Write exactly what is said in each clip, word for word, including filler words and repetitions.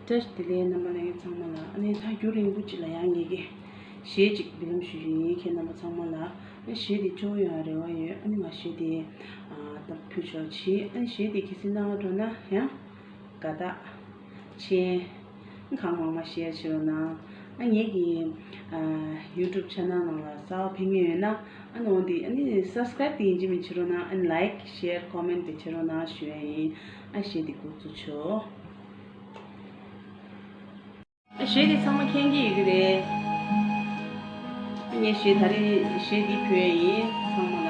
བཀྲ་ཤིས་བདེ་ལེགས། རྣམ་པ་ལྷན་རྒྱས་ཚང་མ་ལ། ཨ་ནི་ད་རྒྱུན་རིང་པོ་ཅིག་ལ་ཡང་ངེད་ཀྱིས་གཞས་ཅིག་འབུལ་ལམ་ཞུ་རྒྱུ་ཡིན། ཁྱེད་རྣམ་པ་ཚང་མ་ལ། ཨ་གཞས་དེ་སྤྱོད་ཡོང་རེ་བ་ཡོད། ཨ་ནི་ང་གཞས་དེ་ཨ་ད་ཕུལ་ཆོག་བྱེད། ཨ་ནི་གཞས་དེ་གལ་སྲིད་སྣང་བ་འགྲོ་ན་ཡང་དགའ་རྟགས་མཆན་གང་མང་མང་ཤེར་བྱེད་རོགས་གནང་། ཨ་ངེད་ཀྱི་ཨ་YouTube channel ནང་ལ་གསར་པ་ཕེབས་མཁན་ཡོད་ན། ཨ་ནི་འོ་འདི་ཨ་ནི་subscribe དེ་ཡིན་གཅིག་མིན་གཅིག་བྱེད་རོགས་གནང་། ཨ་ནི་like, share, comment དེ་བྱེད་རོགས་གནང་ཞུ་ཡ་ཡིན། ཨ་གཞས་དེ་འགོ་བཙུགས་ཆོག། ཨ་གཞས་དེ་ཚང་མ་མཁྱེན་གྱི་ཡོད་ཀྱི་རེད། ཨ་ངས་གཞས་ད་རེས་གཞས་འདི་ཕུལ་ཡ་ཡིན་ཚང་མ་ལ།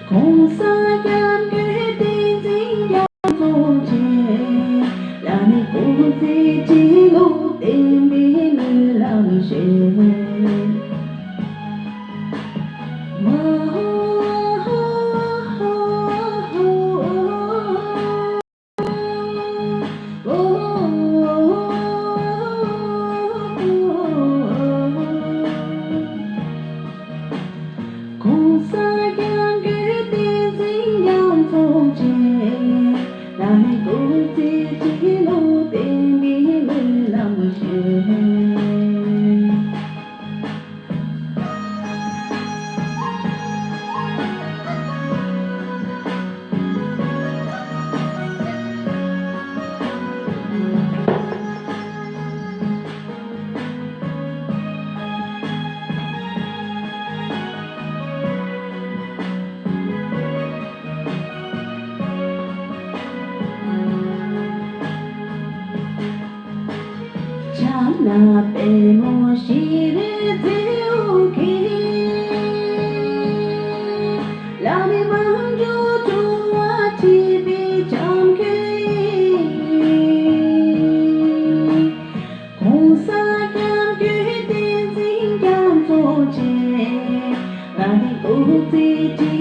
གོང་ས་སྐྱབས་མགོན་བསྟན་འཛིན་རྒྱ་མཚོ་མཆོག་ལ་ནི་སྐུ་ཚེ་ཁྲི་ལོ་བརྟན་པའི་སྨོན་ལམ་ཞུ། གོང་ས་སྐྱབས་མགོན་བསྟན་འཛིན་རྒྱ་མཚོ་མཆོག་ལ་ནི་སྐུ་ཚེ་ཁྲི་ལོ་བརྟན་པའི་སྨོན་ལམ་ཞུ། བྱམས་ལ་པདྨོ་ཤྲི་རྫེའུ་ཁྱེད་ལ་ནི་མང་སྒྲོལ་སྤྲུལ་བ་ཁྲི་པའི་ལྕམ་ཁྱེད། གོང་ས་སྐྱབས་མགོན་བསྟན་འཛིན་རྒྱ་མཚོ་མཆོག་ལ་ནི་སྐུ་ཚེ་ཁྲི་